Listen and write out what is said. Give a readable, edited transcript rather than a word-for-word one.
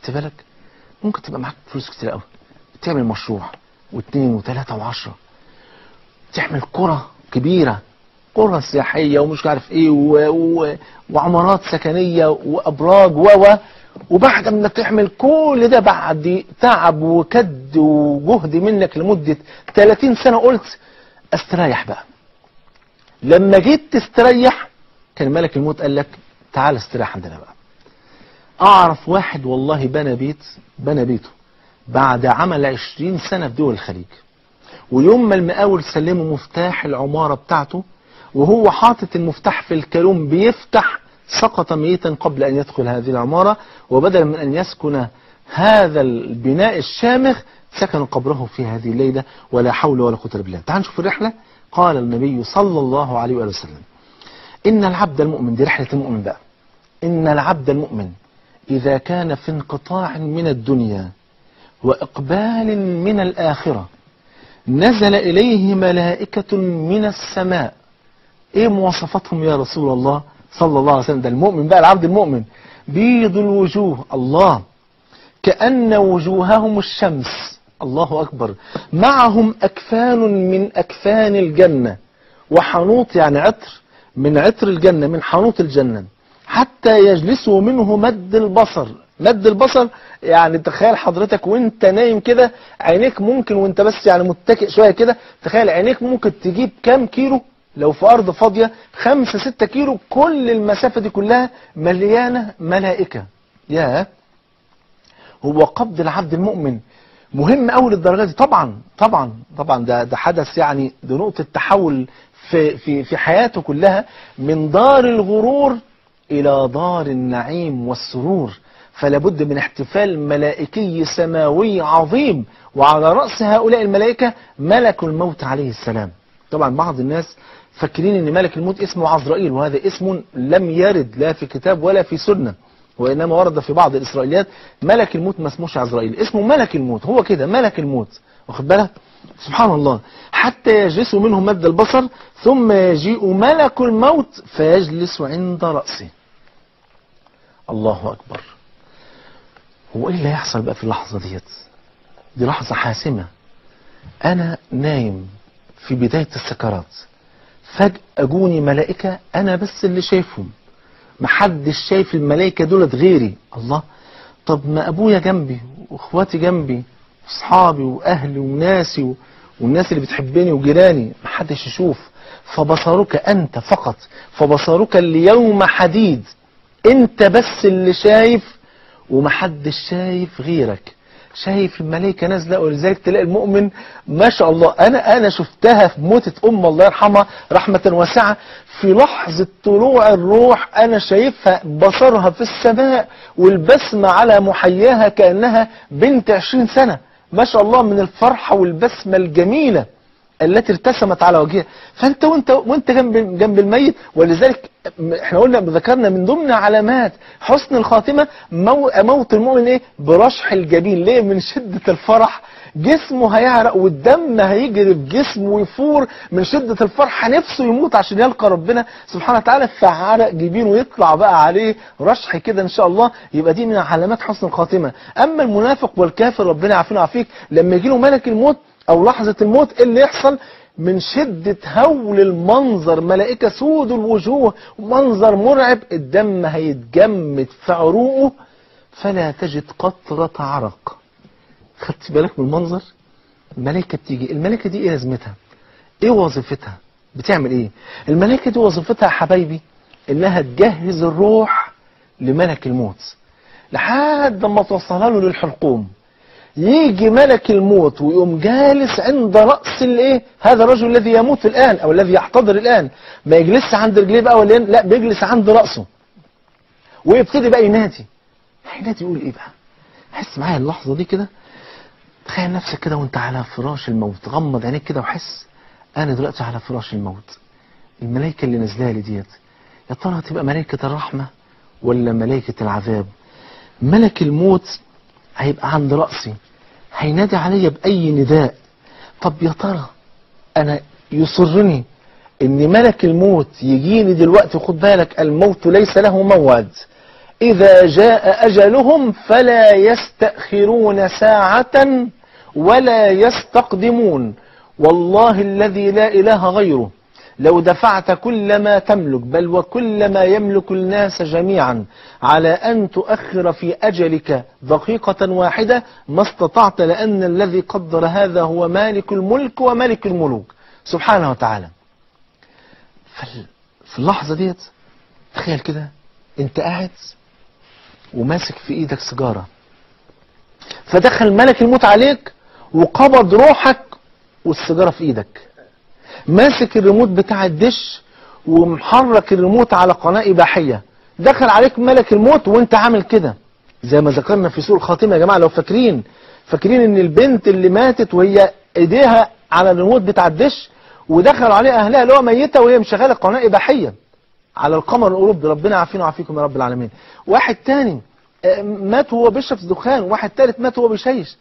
خدت بالك؟ ممكن تبقى معاك فلوس كتير قوي، تعمل مشروع 2 و3 و10، تعمل قرى كبيرة، قرى سياحية ومش عارف ايه وعمارات سكنية وابراج وبعد ما تعمل كل ده بعد تعب وكد وجهد منك لمدة 30 سنة قلت استريح بقى. لما جيت تستريح كان ملك الموت قال لك تعال استريح عندنا بقى. اعرف واحد والله بنى بيته بعد عمل 20 سنة في دول الخليج، ويوم ما المقاول سلمه مفتاح العمارة بتاعته وهو حاطط المفتاح في الكالون بيفتح، سقط ميتا قبل أن يدخل هذه العمارة، وبدلا من أن يسكن هذا البناء الشامخ سكن قبره في هذه الليلة، ولا حول ولا قوة إلا بالله. تعال نشوف الرحلة. قال النبي صلى الله عليه وآله وسلم: إن العبد المؤمن، دي رحلة المؤمن بقى، إن العبد المؤمن إذا كان في انقطاع من الدنيا وإقبال من الآخرة نزل إليه ملائكة من السماء. إيه مواصفاتهم يا رسول الله صلى الله عليه وسلم؟ ده المؤمن بقى، العبد المؤمن، بيض الوجوه، الله، كأن وجوههم الشمس، الله أكبر، معهم أكفان من أكفان الجنة وحنوط، يعني عطر من عطر الجنة، من حنوط الجنة، حتى يجلسوا منه مد البصر. مد البصر يعني تخيل حضرتك وانت نايم كده عينيك ممكن، وانت بس يعني متكئ شوية كده، تخيل عينيك ممكن تجيب كام كيلو لو في أرض فاضية، 5 6 كيلو، كل المسافة دي كلها مليانة ملائكة. يا هو قبض العبد المؤمن مهم أوي للدرجة دي؟ طبعا طبعا طبعا، ده حدث، يعني ده نقطة تحول في في في حياته كلها، من دار الغرور إلى دار النعيم والسرور. فلا بد من احتفال ملائكي سماوي عظيم، وعلى رأس هؤلاء الملائكة ملك الموت عليه السلام. طبعا بعض الناس فاكرين ان ملك الموت اسمه عزرائيل، وهذا اسم لم يرد لا في كتاب ولا في سنة، وإنما ورد في بعض الإسرائيليات. ملك الموت ما اسموش عزرائيل، اسمه ملك الموت، هو كده ملك الموت، واخد بالك؟ سبحان الله. حتى يجلسوا منهم مد البصر، ثم يجيء ملك الموت فيجلس عند رأسه. الله أكبر. هو إيه اللي هيحصل بقى في اللحظة ديت؟ دي لحظة حاسمة. أنا نايم في بداية السكرات، فجأة جوني ملائكة أنا بس اللي شايفهم، محدش شايف الملائكة دولت غيري. الله، طب ما أبويا جنبي وإخواتي جنبي وأصحابي وأهلي وناسي والناس اللي بتحبني وجيراني، محدش يشوف. فبصرك أنت فقط، فبصرك اليوم حديد، أنت بس اللي شايف ومحدش شايف غيرك. شايف الملائكة نازلة، ولذلك تلاقي المؤمن ما شاء الله، أنا شفتها في موتة أم الله يرحمها رحمة واسعة، في لحظة طلوع الروح أنا شايفها بصرها في السماء والبسمة على محياها كأنها بنت 20 سنة، ما شاء الله، من الفرحة والبسمة الجميلة التي ارتسمت على وجهها. فأنت وانت جنب الميت. ولذلك احنا قلنا ذكرنا من ضمن علامات حسن الخاتمة موت المؤمن ايه؟ برشح الجبين. ليه؟ من شدة الفرح جسمه هيعرق والدم هيجري في جسمه ويفور من شدة الفرحة، نفسه يموت عشان يلقى ربنا سبحانه وتعالى، فعرق جبينه ويطلع بقى عليه رشح كده ان شاء الله. يبقى دي من علامات حسن الخاتمة. اما المنافق والكافر ربنا يعافينا ويعافيك، لما يجي له ملك الموت او لحظة الموت ايه اللي يحصل؟ من شدة هول المنظر، ملائكة سود الوجوه، منظر مرعب، الدم هيتجمد في عروقه فلا تجد قطرة عرق. خدت بالك من المنظر؟ الملائكة بتيجي. الملائكة دي ايه لازمتها؟ ايه وظيفتها؟ بتعمل ايه؟ الملائكة دي وظيفتها يا حبايبي انها تجهز الروح لملك الموت لحد ما توصلها له للحلقوم. يجي ملك الموت ويقوم جالس عند رأس الايه؟ هذا الرجل الذي يموت الآن او الذي يحتضر الآن، ما يجلسش عند رجليه بقى ولا لا، بيجلس عند رأسه ويبتدي بقى ينادي. هينادي يقول ايه بقى؟ حس معايا اللحظة دي كده، تخيل نفسك كده وانت على فراش الموت، غمض عينيك كده وحس انا دلوقتي على فراش الموت. الملائكة اللي نازله لي ديت يا ترى هتبقى ملائكة الرحمة ولا ملائكة العذاب؟ ملك الموت هيبقى عند رأسي، هينادي عليا بأي نداء. طب يا ترى أنا يسرني إن ملك الموت يجيني دلوقتي؟ خد بالك، الموت ليس له موعد. إذا جاء أجلهم فلا يستأخرون ساعة ولا يستقدمون. والله الذي لا إله غيره لو دفعت كل ما تملك، بل وكل ما يملك الناس جميعا، على أن تؤخر في أجلك دقيقة واحدة ما استطعت، لأن الذي قدر هذا هو مالك الملك وملك الملوك سبحانه وتعالى. في اللحظة ديت تخيل كده انت قاعد وماسك في ايدك سيجارة، فدخل ملك الموت عليك وقبض روحك والسيجارة في ايدك، ماسك الريموت بتاع الدش ومحرك الريموت على قناة إباحية، دخل عليك ملك الموت وانت عامل كده، زي ما ذكرنا في سوء الخاتمة يا جماعة. لو فاكرين ان البنت اللي ماتت وهي ايديها على الريموت بتاع الدش ودخلوا عليها اهلها اللي هو ميتة وهي مشغلة قناة إباحية على القمر الأوروبي، ربنا يعافينا ويعافيكم يا رب العالمين. واحد تاني مات وهو بيشرب دخان، واحد تالت مات وهو بيشيش.